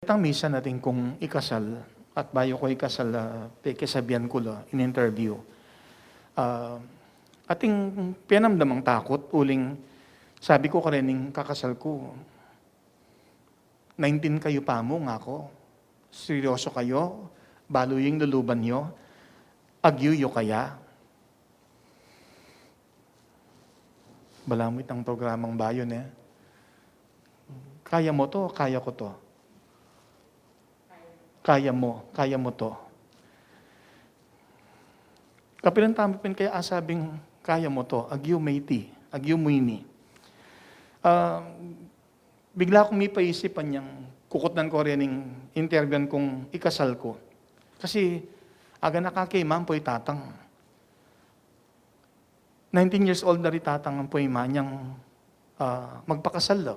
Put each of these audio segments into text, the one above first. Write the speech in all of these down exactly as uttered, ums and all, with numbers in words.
Ketang misan atin kung ikasal, at bayu ku ikasal, ah, pekisabian ku la in interview. Ah, atin penamdamang takut, uling sabi ku karening kakasal ku, "Nineteen kayu pa mu," ngaku. "Seryoso kayu? Balu yu ing luluban yu? Agyu yu kaya?" Balamu itang programang bayu, ne? Kaya mu to, kaya ku to. Kaya mu, kaya mu to. Kapilan tamu pin kaya asabing kaya mu to, agyu mu iti, agyu mu ini. Ah, bigla kung mipaisip anyang kukutnan ku rening interviewan kung ikasal ku. Kasi aga na kake ima ampo i tatang. Nineteen years old na ri tatang ampo i ima nyang, ah, magpakasal la.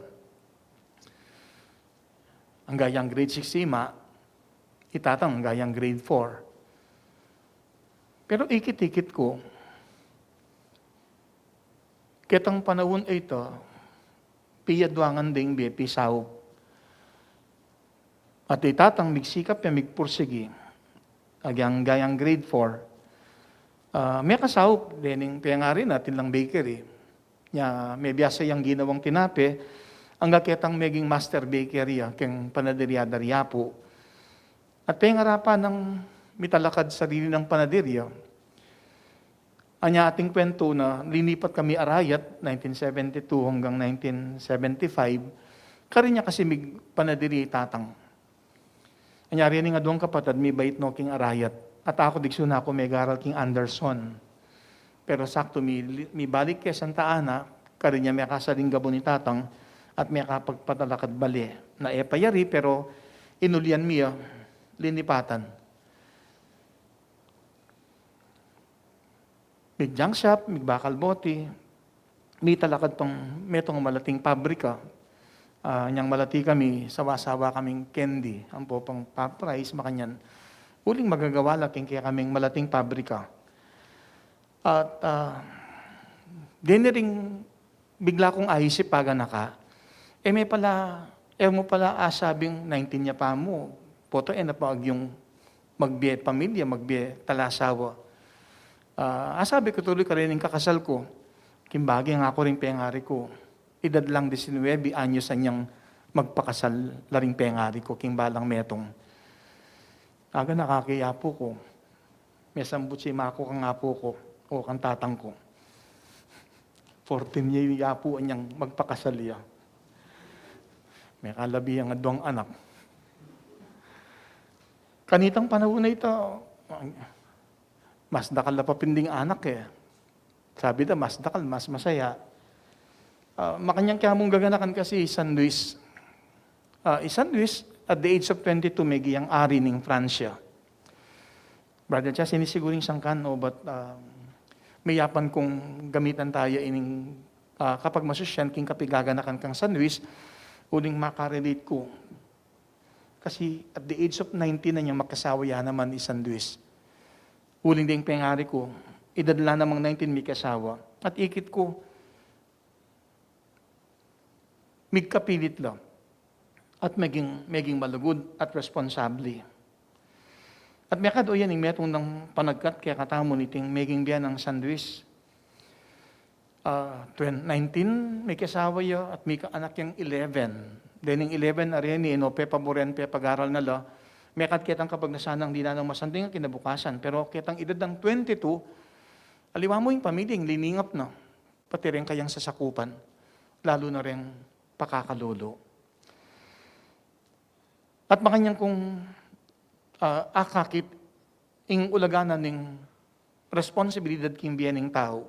Angga yang grade six i ima, i tatang angga yang grade four. Pero ikit-ikit ku, ketang panaun a ita, piyaduangan deng bie, pisaup. At i tatang migsikap ya migpursigi. Agyang gayang grade four, ah, mekasaup dening pengari na, atin lang bakery. Nya, mebiasa yang ginawang tinape, angga ketang meging master bakery ya keng panaderia da ri Apu. At pengarapan nang mitalakad sarili nang panaderia. Anya ating kwentu na linipat kami Arayat, nineteen seventy-two hanggang nineteen seventy-five, karin ya kasi migpanaderia i tatang. Anya rening aduang kapatad, mibait no king Arayat. At aku, digsu na ku megaral king Anderson. Pero saktu mi-, mibalik ke Santa Ana, karin ya mekasaling gabun i tatang at mekapagpatalakad bale. Na e pa yari, pero inulian mi ya, linipatan. Mig junk shop, migbakal boti, mitalakad pang metung malating pabrika. Ah, nyang malati kami, sawa-sawa kaming candy, ampo pang pop rice, makanyan. Uling magagawa la king kekaming malating pabrika. At, ah, deni ring bigla kung aisip, paganaka. E me pala, e mu pala asabing nineteen ya pa mu, poto e na pa agyung magbie pamilya, magbie talasawa. Ah, asabi ku tuloy karening kakasal ku, king bage ngaku ring pengari ku, edad lang diecinuebe anyos anyang magpakasal la ring pengari ku, king balang metung. Aganaka ke i apu ku. Mesambut si ima ku kang apu ku, o kang tatang ku. Fourteen ya i apu anyang magpakasal ya. Mekalabi yang aduang anak. Kanitang panaun a ita, mas dakal la pa pin ding anak e. Sabi da, mas dakal, mas masaya. Ah, makanyan kaya mung gaganakan kasi i San Luis. Ah, i San Luis, at the age of twenty-two, megi yang ari ning Francia. Brother Chas, ini siguro ing sangkan, no, but, ah, meyapan kung gamitan taya ining, ah, kapagmasusyan king kapigaganakan kang San Luis, uling makarelate ku. Kasi at the age of nineteen na nyang makasawa ya naman i San Luis. Uling deng pengari ku, edad la namang nineteen mikasawa. At ikit ku, migkapilit la. At meging, meging malugud at responsable. At mekad-o yan ing metung nang panagkat kekatamu niting meging bie nang San Luis. Ah, twen-, nineteen, mikasawa ya at mika anak yang eleven. Dening eleven a reni, e no pepaboren, pepagaral na la. Mekad ketang kapagnasan nang dinan nang masanding a kinabukasan. Pero ketang edad nang twenty-two, aliwa mu ing pamilya ing liningap na. Pati reng kayang sasakupan, lalu na reng pakakalulu. At makanyan kung, ah, akakit ing ulagan na ning responsibilidad king bie ning tau.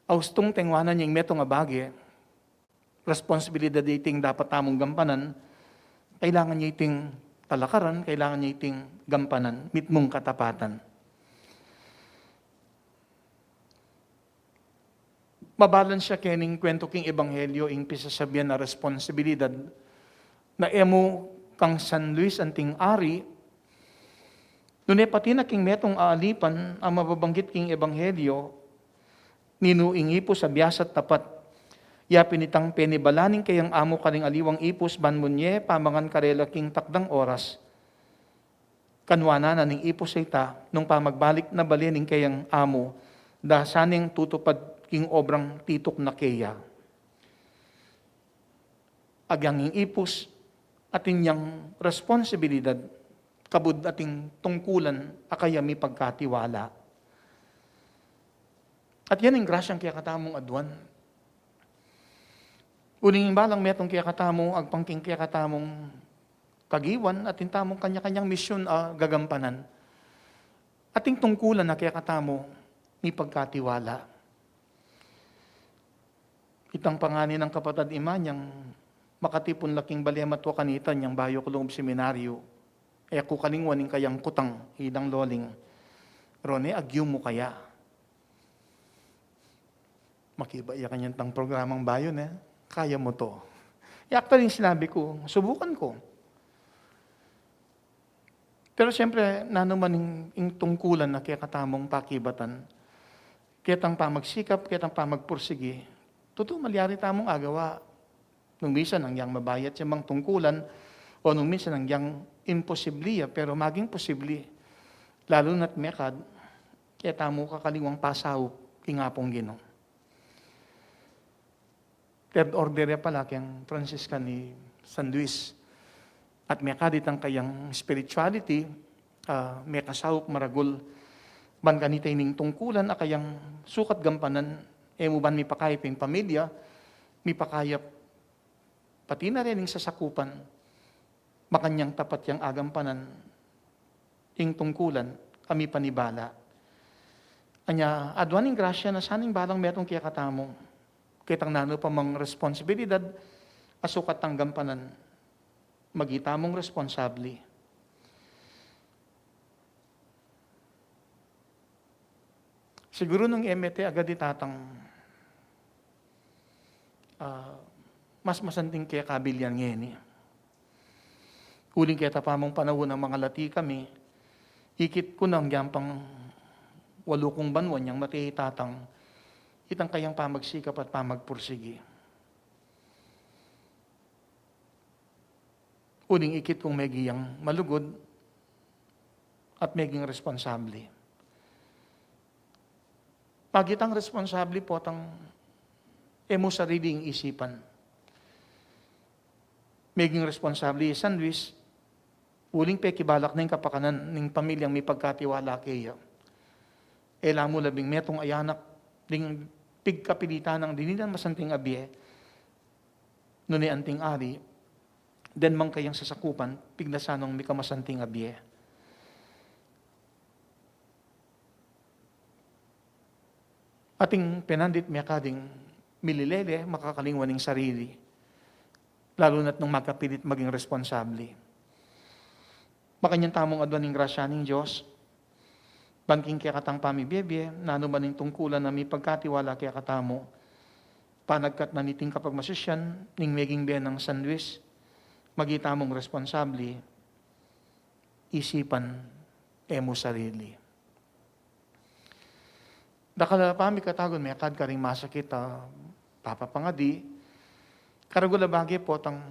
Austung tengwanan ya ing metung a bage, responsibilidad ya iting dapat tamung gampanan, kailangan ya iting talakaran, kailangan ya iting gampanan, mitmung katapatan. Mabalan ya kening kwentu king ebanghelyo ing pisasabian a responsibilidad na e mu kang San Luis anting ari, nune pati na king metung a alipan a mababanggit king ebanghelyo, ninu ing ipus a biasa at tapat. Ya pin itang penibala ning keyang amu karing aliwang ipus ban munye pamangan karela king takdang oras. Kanuanan na ning ipus a ita, nung pamagbalik na bale ning keyang amu, da sa neng tutupad king obrang tituk na keya. Agyang ing ipus, atin yang responsibilidad, kabud atin tungkulan a kaya mipagkatiwala. At yan ing grasyang kekatamung aduan. Uling balang metung kekatamu, agpang king kekatamung kagiwan, atin tamung kanya-kanyang misyun a gagampanan. Atin tungkulan a kekatamu, mipagkatiwala. Itang panganin nang kapatad Imanyang, makatipun la king bale matua kanita nyang bayu kulung seminaryo. E ku kalingwan ing kayang kutang, idang loling. Rone, agyu mu kaya? Makiba ya kanyan tang programang bayu, ne? Kaya mu to. E, actually, ing sinabi ku, subukan ku. Pero siyempre, nanu man ing, ing tungkulan a kekatamung pakibatan, ketang pamagsikap, ketang pamagpursigi, tutu malyari tamung agawa. Nung minsan, agyang mabayat ya mang tungkulan, o nung minsan, agyang imposible ya, pero maging posible. Lalu na't mekad, ketamu kakalingwang pasaup king Apung Ginu. Third order ya pala keng Franciscan i San Luis. At mekad itang kayang spirituality, ah, mekasaup maragul. Ban kanita ining tungkulan a kayang sukat gampanan, e mu ban mipakayap ing pamilya, mipakayap pati na rin ing sasakupan, makanyang tapat yang agampanan ing tungkulan a mipanibala. Anya, aduan ing grasya na sa ning balang metung kekatamu, ketang nanu pa mang responsibilidad a sukat tang gampanan, magi tamung responsable. Siguru nung e mete agad i tatang, ah, mas masanting kekabilyan ngeni. Uling keta pa mung panaun a mangalati kami, ikit ku nang agyang pang walu kung banua nyang mate i tatang, itang kayang pamagsikap at pamagpursigi. Uling ikit kung megi yang malugud at meging responsable. Pagitang responsable potang e mu sarili ing isipan. Meging responsable i San Luis, uling pekibalak na ing kapakanan ning pamilyang mipagkatiwala keya. E la mu labing metung a anak, ding pigkapilitan nang dininan masanting a bie, nune anting ari, den mang kayang sasakupan, pignasan nang mikamasanting a bie. Ating penandit mekad ing mililele, makakalingwan ing sarili. Lalu na't nung makapilit maging responsable. Makanyan tamung aduan ing grasya ning Dios. Ban king kekatang pamibie-bie, nanu man ing tungkulan a mipagkatiwala kekatamu, panagkat na niting kapagmasusyan ning meging bie nang San Luis, magi tamung responsable, isipan, e mu sarili. Dakal a pamikatagun mekad karing masakit a papapangadi, karagul a bage potang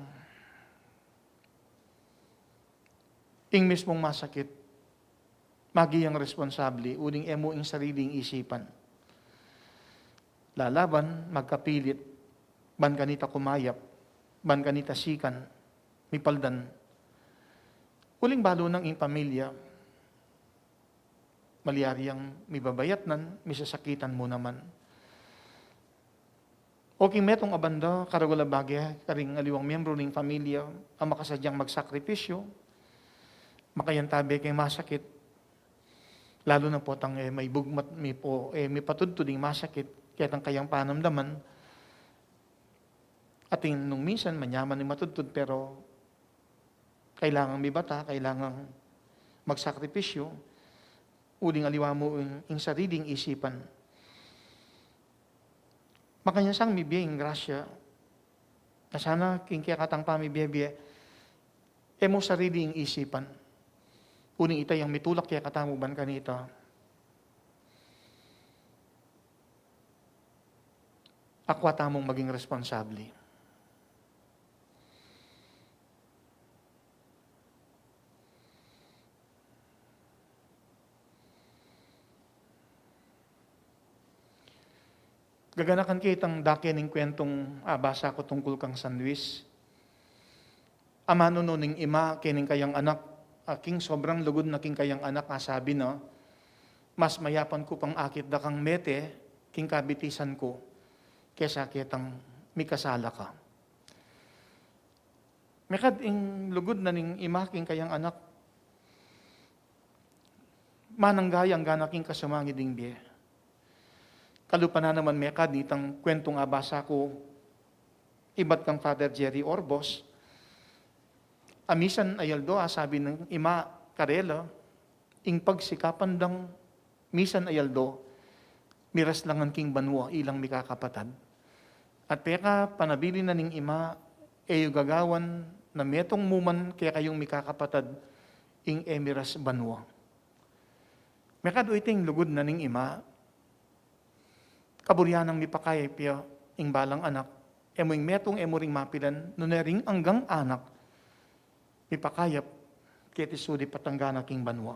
ing mismung masakit, magi yang responsable, uling e mu ing sarili ing isipan. Lalaban, magkapilit, ban kanita kumayap, ban kanita sikan, mipaldan. Uling balu nang ing pamilya, malyari yang mibabayatnan, misasakitan mu naman. O king metung a banda, karagul a bage, karing aliwang miyembru ning pamilya, a makasadyang magsakripisyu, makayantabe king masakit, lalu na potang, e, maibugmat, mipo, e, mipatudtud ing masakit, ketang kayang panamdaman, atin nung minsan, manyaman ing matudtud, pero kailangang mibata, kailangang magsakripisyu, uling aliwa mu ing, ing sarili ing isipan. Makanyan sang mibie ing grasya, na sana king kekatang pamibie-bie, e mu sarili ing isipan. Uling ita yang mitulak kekatamu ban kanita. Akwa tamung maging responsable. Gaganakan ke itang dake ning kwentong abasa ku tungkul kang San Luis. Amanu no ning ima kening kayang anak, a king sobrang lugud na king kayang anak, asabi na, "Mas mayapan ku pang akit da kang mete king kabitisan ku kesa ketang mikasala ka." Mekad ing lugud na ning ima king kayang anak, manang gayang gana king kasumangid ing bie. Kalupa na naman mekad nitang kwentong abasa ku ibat kang Father Jerry Orbos, a misan a aldo, asabi ning ima karela, ing pagsikapan dang misan a aldo, miras la ngan king banua ilang mikakapatad. At peka panabilin na ning ima, e yu gagawan na metung mu man kekayung mikakapatad ing e miras banua. Mekad o iting lugud na ning ima, kaburian nang mipakayap ya ing balang anak, e mu ing metung, e mu ring mapilan, nune ring anggang anak, mipakayap keti sulip at angga na king banua.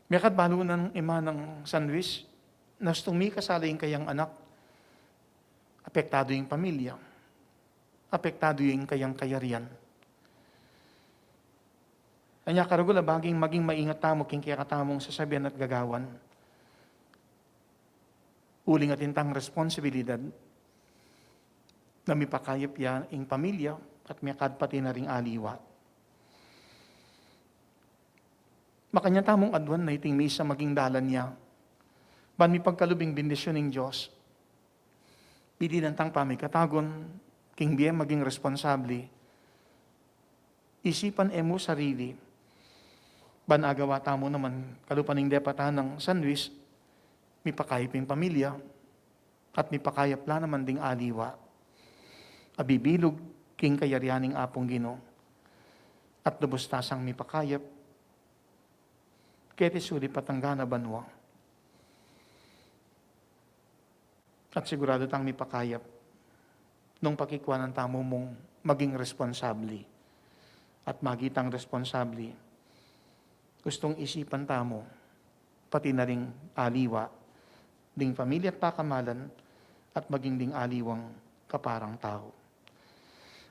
Mekad balu nang ima nang San Luis, na ustung mikasala ing kayang anak, apektadu ing pamilya, apektadu ing kayang kayarian. Anya karugul a baging maging maingat tamu king kekatamung sasabian at gagawan. Uling atin tang responsibilidad na mipakayap ya ing pamilya at mekad pati na ring aliwa. Makanyan tamung aduan na iting misa maging dalan ya ban mipagkalub ing bendisyun ning Dios. Bidinan tang pamikatagun king bie maging responsable. Isipan e mu sarili. Ban agawa tamu naman kalupa ning depatan nang San Luis, mipakayap ing pamilya, at mipakayap la naman ding aliwa a bibilug king kayarian ning Apung Ginu, at lubus ta sang mipakayap keti sulip at angga na banua. At sigurado tang mipakayap nung pakikuanan tamu mung maging responsable. At magitang responsable, ustung isipan tamu pati na ring aliwa ding pamilya at pakamalan at maging ding aliwang kaparang tau.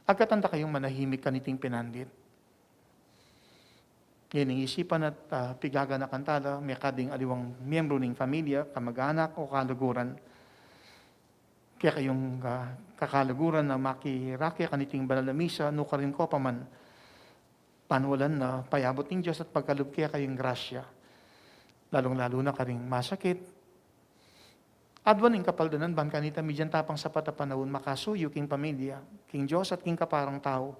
Agkatan da kayung manahimik kaniting pinandit. Ngening isipan at, ah, pigaganakan tala, mekad ing aliwang miyembru ning pamilya, kamag-anak o kaluguran. Kekayung, ah, kakaluguran a makirake kaniting banal a misa, nukarin ko pa man, panualan na payabut ning Dios at pagkalub kekayung grasya. Lalung-lalu na karing masakit, aduan ing kapaldanan ban kanita, midian ta pang sapat a panaun makasuyu king pamilya, king Dios at king kaparang tau.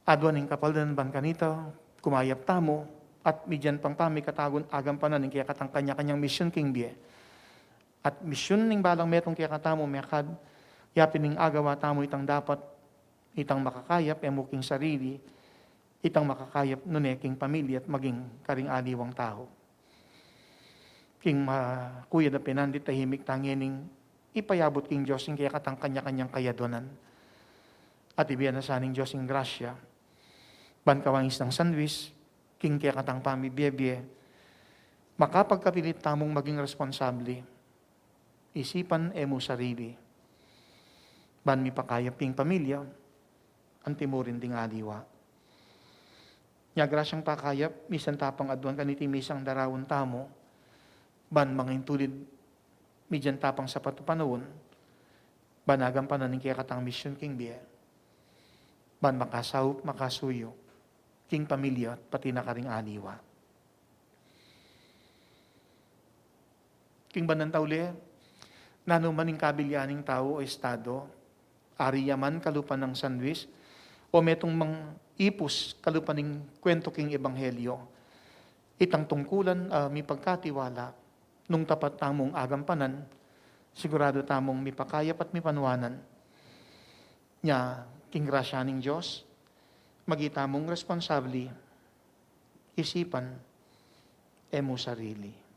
Aduan ing kapaldanan ban kanita, kumayap tamu, at midian pang pamikatagun agampanan ing kekatang kanya-kanyang misyun king bie. At misyun ning balang metung kekatamu mekad, yapin ing agawa tamu itang dapat, itang makakayap, e mu king sarili, itang makakayap nune king pamilya at maging karing aliwang tau. King makuyad a pinandit, tahimik ta ngening ipayabut king Dios ing kekatang kanya-kanyang kayaduanan. At ibie na sa ning Dios ing grasya ban kawangis nang San Luis king kekatang pamibie-bie, makapagkapilit tamung maging responsable. Isipan e mu sarili ban mipakayap ing pamilya, antimurin ding aliwa. Nya grasyang pakayap, misan ta pang aduan kaniting misang daraun tamu, ban mangintulid, midian ta pang sapat a panaun ban agampanan ing kekatang misyun king bie, ban makasaup, makasuyu king pamilya, pati na karing aliwa. King bandang tauli, nanu man ing kabilian ning tau o estado, ari ya man kalupa nang San Luis, o metung mang ipus kalupa ning kuwentu king ebanghelyo, itang tungkulan a mipagkatiwala, nung tapat tamung agampanan, sigurado tamung mipakayap at mipanuanan. Nya, king grasya ning Dios, maging tamung responsable, isipan, e mu sarili.